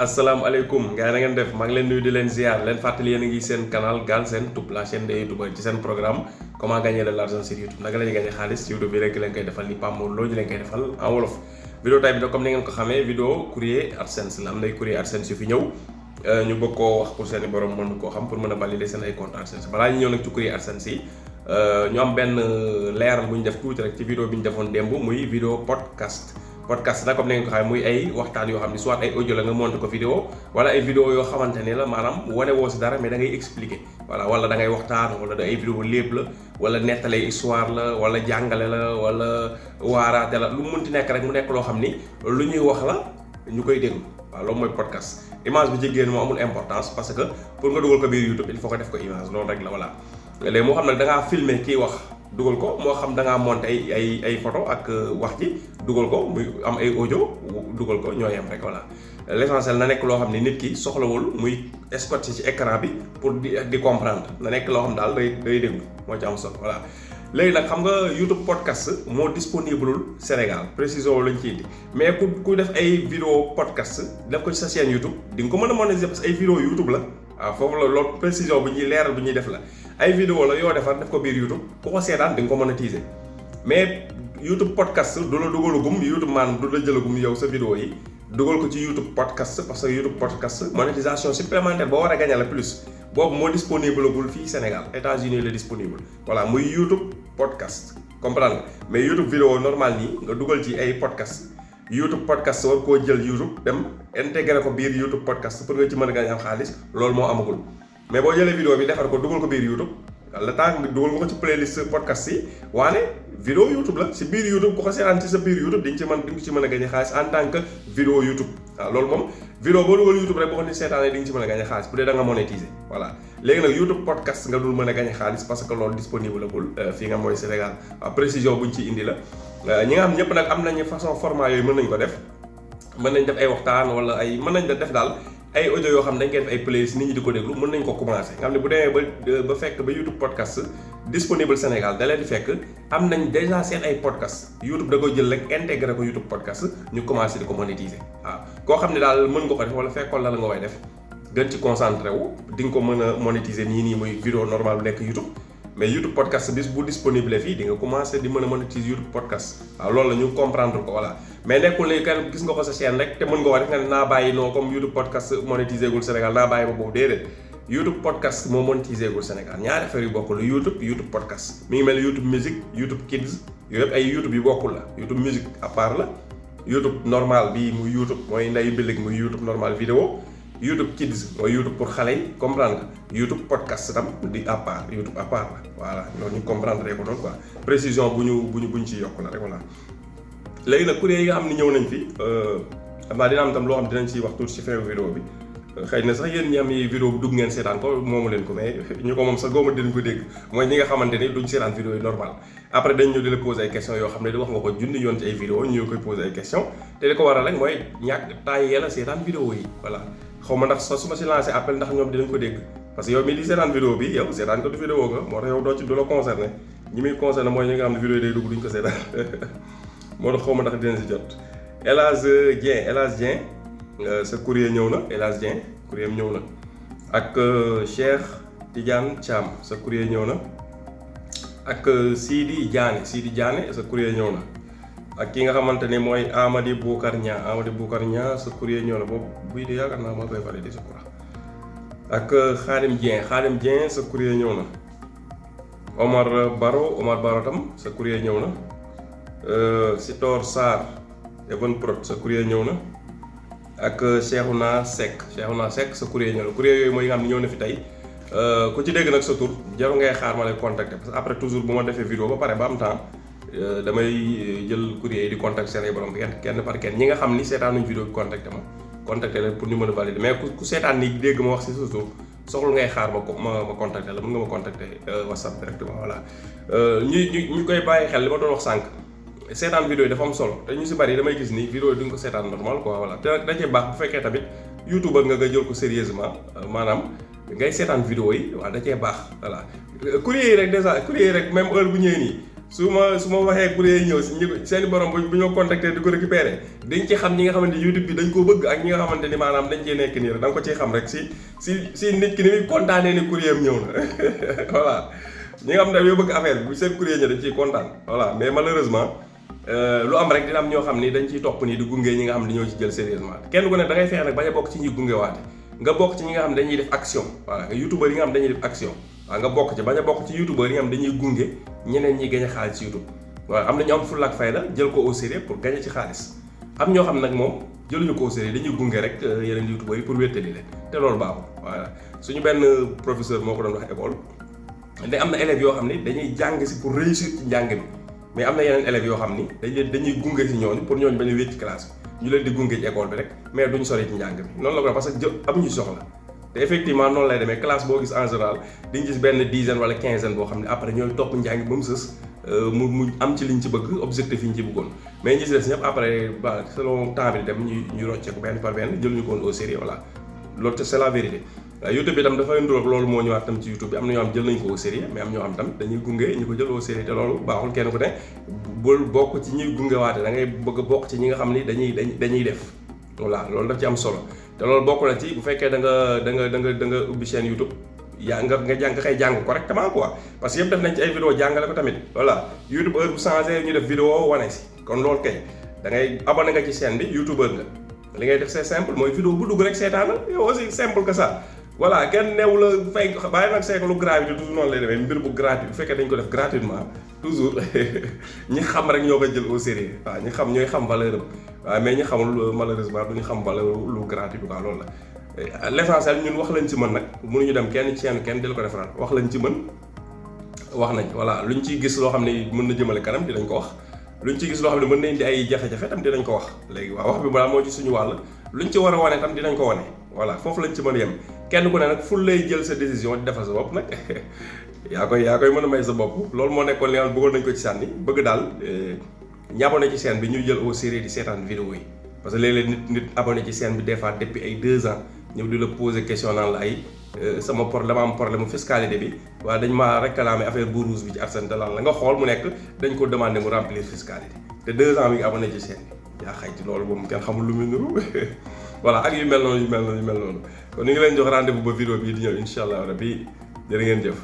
asalaamaaleykum gars yi na ngeen def maa ngi leen nuyu di leen ziar leen fàttali yéen a ngi seen canal Galsen Tube la chaîne des youtubeurs ci seen programme comment gagner de l'argent sur YouTube naka la ñuy gagner xaalis ci YouTube bi rek leen koy defal ni Pape Mor Lo ñu leen koy defal en wolof. vidéo tay bi nag comme ni ngeen ko xamee vidéo courrier AdSense la am nay courrier AdSense yu fi ñëw ñu bëgg koo wax pour seen i borom mën koo xam pour mën a valider seen ay compte AdSense balaa ñu ñëw nag ci courrier AdSense yi ñu am benn leeral bu ñu def tuuti rek ci vidéo bi ñu defoon démb muy vidéo podcast nag comme ni ngeen ko xam muy ay waxtaan yoo xam ne soit ay audio la nga monté ko vidéo wala ay vidéo yoo xamante ni la maanaam wane woo si dara mais da ngay expliquer voilà wala da ngay waxtaan wala da ay vidéo lépp la wala nettalee histoire la wala jàngale la wala waaraate la lu mu mënti nekk rek mu nekk loo xam ni lu ñuy wax la ñu koy déglu waaw loolu mooy podcast image bi ci génn moo amul importance parce que pour nga dugal ko biir YouTube il faut que def ko image loolu rek la voilà léegi moo xam nag da ngaa filmer kii wax dugal ko moo xam da ngaa monté ay photo ak wax ji dugal ko muy am ay audio dugal ko ñoo yem rek voilà l'essentiel na nekk loo xam ne nit ki soxlawul muy scotché ci écran bi pour di comprendre na nekk loo xam daal day déglu moo ci am solo voilà. léegi nag xam nga YouTube podcast moo disponible Sénégal précision lañ ciy indi mais ku def ay vidéo podcast def ko ci sa chaîne YouTube di nga ko mën a monétiser parce que ay vidéo YouTube la waaw foofu la loolu précision bu ñuy leeral bu ñuy def la ay vidéo la yoo defar def ko biir YouTube ku ko seetaan di nga ko monétiser mais YouTube podcast du la dugalagum YouTube man du la jëlagum yow sa vidéo yi dugal ko ci YouTube podcast parce que YouTube podcast monétisation supplémentaire boo war a gagner la plus boobu moo disponible gul fii Sénégal États-Unis la disponible voilà muy YouTube podcast comprendre nga mais YouTube vidéo normal nii nga dugal ci ay podcast YouTube podcast war koo jël YouTube dem intégré ko biir YouTube podcast pour nga ci mën a gagner am xaalis loolu moo amagul mais boo jëlee vidéo bi defar ko dugal ko biir YouTube le temps nga dugal ko ci playlist podcast yi waane vidéo YouTube la si biir YouTube ku ko seetaan ci sa biir YouTube di nga ci mën a gagner xaalis en tant que vidéo YouTube waaw loolu moom vidéo boo dugal YouTube rek boo ko ni seetaanee di nga ci mën a gagner xaalis bu dee da nga monétiser voilà léegi nag YouTube podcast nga dul mën a gagner xaalis parce que loolu disponible agul fii nga mooy Sénégal waaw précision buñ ci indi la ñi nga xam ñëpp nag am nañu façon format yooyu mën nañ ko def mën nañ def ay waxtaan wala ay mën nañ def daal ay audio yoo xam ne dañ koy def ay playlist nit ñi di ko déglu mën nañ ko commencer nga xam ne bu demee ba fekk ba YouTube podcast disponible Sénégal da leen di fekk am nañ déjà seen ay podcast YouTube da koy jël rek intégré ko YouTube podcast ñu commencer di ko monétiser waaw koo xam ne daal mën nga ko def wala fekkoon la nga koy def gën ci concentré wu di nga ko mën a monétiser nii muy vidéo normal bu nekk YouTube mais YouTube podcast bis bu disponible fii di nga commencer di mën a monétiser YouTube podcast waaw loolu la ñu comprendre ko voilà mais nekkul ne kenn gis nga ko sa chaîne rek te mën nga ko def nga ne naa bàyyi non comme YouTube podcast monétiser gul Sénégal naa bàyyi ba boobu déedéet YouTube podcast moo monétiser gul Sénégal ñaari affaire yu bokkul la YouTube podcast mi ngi mel YouTube musique YouTube kids yooyu yëpp ay YouTube yu bokkul la YouTube musique à part la YouTube normal bii muy YouTube mooy nday mbilig muy YouTube normal vidéo YouTube kids mooy YouTube pour xale yi comprendre nga YouTube podcast tam di à part YouTube à part la voilà loolu ñu comprendre ko doon quoi précision bu ñu ci yokk la rek voilà. léegi nag kuréel yi nga xam ne ñëw nañ fi xam naa dina am tam loo xam dinañ ciy wax tuuti ci fin vidéo bi xëy na sax yéen ñi am yi vidéo bi dugg ngeen seetaan ko moomu leen ko mais ñu ko moom sax góoma dinañ ko dégg mooy ñi nga xamante ni duñ seetaan vidéo yi normal après dañ ñëw di la poser ay questions yoo xam ne di wax nga ko junni yoon ci ay vidéo ñu koy poser ay questions te li ko waral rek mooy ñàkk taay yee la seetaan vidéo yi voilà xaw ma ndax su ma si lancé appel ndax ñoom dinañ ko dégg parce que yow mii di seetaan vidéo bi yow seetaan ko du vidéo nga moo tax yow du la concerné ñi muy concerné mooy ñi nga xam ne vidéo yi day dugg duñ ko seetaan moo tax xaw ma ndax dinañ si jot El Hadj Dieng sa courrier ñëw na El Hadj Dieng courrier am ñëw na ak Cheikh Tidiane Thiam sa courrier ñëw na ak Sidi Diané sa courrier ñëw na ak ki nga xamante ne mooy Amady Boucar Niang sa courrier ñëw na boobu buy de yaakaar naa maa koy validé je crois ak Khadim Dieng sa courrier ñëw na Omar Baro tam sa courrier ñëw na Sitor Sarr Evenprod sa courrier ñëw na ak Cheikhouna Seck sa courrier ñëw na courrier yooyu mooy nga xam ne ñëw na fi tey ku ci dégg nag sa tur jarul ngay xaar ma lay contacter parce que après toujours bu ma defee vidéo ba pare ba am temps damay jël courrier yi di contacter seen ay borom kenn par kenn ñi nga xam ni seetaanuñ vidéo bi contacter leen pour ñu mën a valider mais ku seetaan ni dégg ma wax si sa tur soxlu ngay xaar ma contacter la mën nga ma contacter WhatsApp directement voilà ñu koy bàyyi xel li ma doon wax sànq seetaan vidéo yi dafa am solo te ñu si bari damay gis ni vidéo yi duñ ko seetaan normal quoi voilà te nag da cee baax bu fekkee tamit YouTuber nga jël ko sérieusement maanaam ngay seetaan vidéo yi waaw da cee baax voilà courrier yi rek déjà courrier yi rek même heure bu ñëwee nii su ma waxee courrier yi ñëw si seen i borom bu ñoo contacter di ko récupérer dañ ci xam ñi nga xamante YouTube bi dañ koo bëgg ak ñi nga xamante ni maanaam dañ cee nekk nii rek da nga ko ciy xam rek si nit ki ni muy kontaanee ni courrier am ñëw na voilà ñi nga xam ne yoo bëgg affaire bi seen courrier ñi dañ ciy kontaan voilà mais malheureusement lu am rek dina am ñoo xam ni dañ ciy topp nii di gunge ñi nga xam ne ñoo ci jël sérieusement kenn ku ne da ngay fexe nag bañ a bokk ci ñi gunge waate nga bokk ci ñi nga xam ne dañuy def action voilà nga youtubeur yi nga xam ne dañuy def action waaw nga bokk ci bañ a bokk ci youtubeur yi nga xam ne dañuy gunge ñeneen ñi gañ a xaalis ci YouTube waaw am na ñu am fulla ak fayda jël ko au sérieux pour gagner ci xaalis am ñoo xam nag moom jëluñu ko au sérieux dañuy gunge rek yeneen youtubeur yi pour wéttali leen te loolu baaxul voilà suñu benn professeur moo ko doon wax école ne am na élèves yoo xam ne dañuy jàng si pour réussir ci njàng mi mais am na yeneen élèves yoo xam ni dañuy gunge si ñooñu pour ñooñu bañ a wéet ci classe bi ñu leen di gunge ci école bi rek mais duñ sori ci njàng bi noonu la ko parce que amuñu soxla te effectivement noonu lay demee classe boo gis en général di nga gis benn dizaine wala quinzaine boo xam ne après ñooy topp njàng ba mu sës mu am ci liñ ci bëgg objectif yi ñu ci bëggoon mais ñi si des ñëpp après ba selon temps bi dem ñu rocce ko benn par benn jëluñu ko woon au sérieux voilà loolu te c'est la vérité waaw YouTube bi tam dafay nduroog loolu moo ñëwaat tam ci YouTube bi am na ñoo xam jël nañ ko au sérieux mais am ñoo xam tam dañuy gunge ñu ko jël au sérieux te loolu baaxul kenn ku ne bul bokk ci ñuy gunge waate da ngay bëgg a bokk ci ñi nga xam ni dañuy def voilà loolu daf ci am solo te loolu bokk na ci bu fekkee da nga ubbi chaîne YouTube yaa nga xëy jàng correctement quoi parce que yëpp def nañ ci ay vidéo jàngale ko tamit voilà YouTube heure bu changé ñu def vidéo wane si kon loolu kay da ngay abonné nga ci chaîne bi youtubeur nga li ngay def c'est simple mooy vidéo bu dugg rek seetaana yow aussi simple que ça voilà kenn neew la fay bàyyi nag seek lu gratuit toujours noonu lay demee mbir bu gratuit bu fekkee dañ ko def gratuitement toujours ñi xam rek ñoo koy jël au sérieux waaw ñi xam ñooy xam valeur am waaw mais ñi xamul malheureusement du ñu xam valeur lu gratuit bi quoi loolu la l'essentiel ñun wax lañ ci mën nag mënuñu dem kenn ci chaîne kenn di la ko defaral wax lañ ci mën wax nañ voilà luñ ciy gis loo xam ne mën na jëmale kanam dinañ ko wax luñ ci gis loo xam ne mën na indi ay jafe-jafe tam dinañ ko wax léegi waaw wax bi balaa moo ci suñu wàll luñ ci war a wane tam dinañ ko wane voilà foofu lañ ci mën a yem kenn ku ne nag ful lay jël sa décision di defal sa bopp nag yaa koy mën a may sa bopp loolu moo nekkoon li nga xam bëggoon nañ ko ci sànni bëgg daal ñi abonné ci chaîne bi ñu jël au sérieux di seetaan vidéo yi parce que léeg-léeg nit abonné ci chaîne bi des fois depuis ay 2 ans ñëw di la poser question naan la ay sama dama am problème fiscalité bi waaye dañ maa réclamé affaire bu rouge bi ci Arsen te lan la nga xool mu nekk dañ ko demandé mu remplir fiscalité te 2 ans mi ngi abonné ci chaîne bi yaa xayti loolu moom kenn xamul lu muy niru voilà ak yu mel noonu kon ñu ngi leen jox rendez-vous ba vidéo bii di ñëw incha allah rabbi jërë ngeen jëf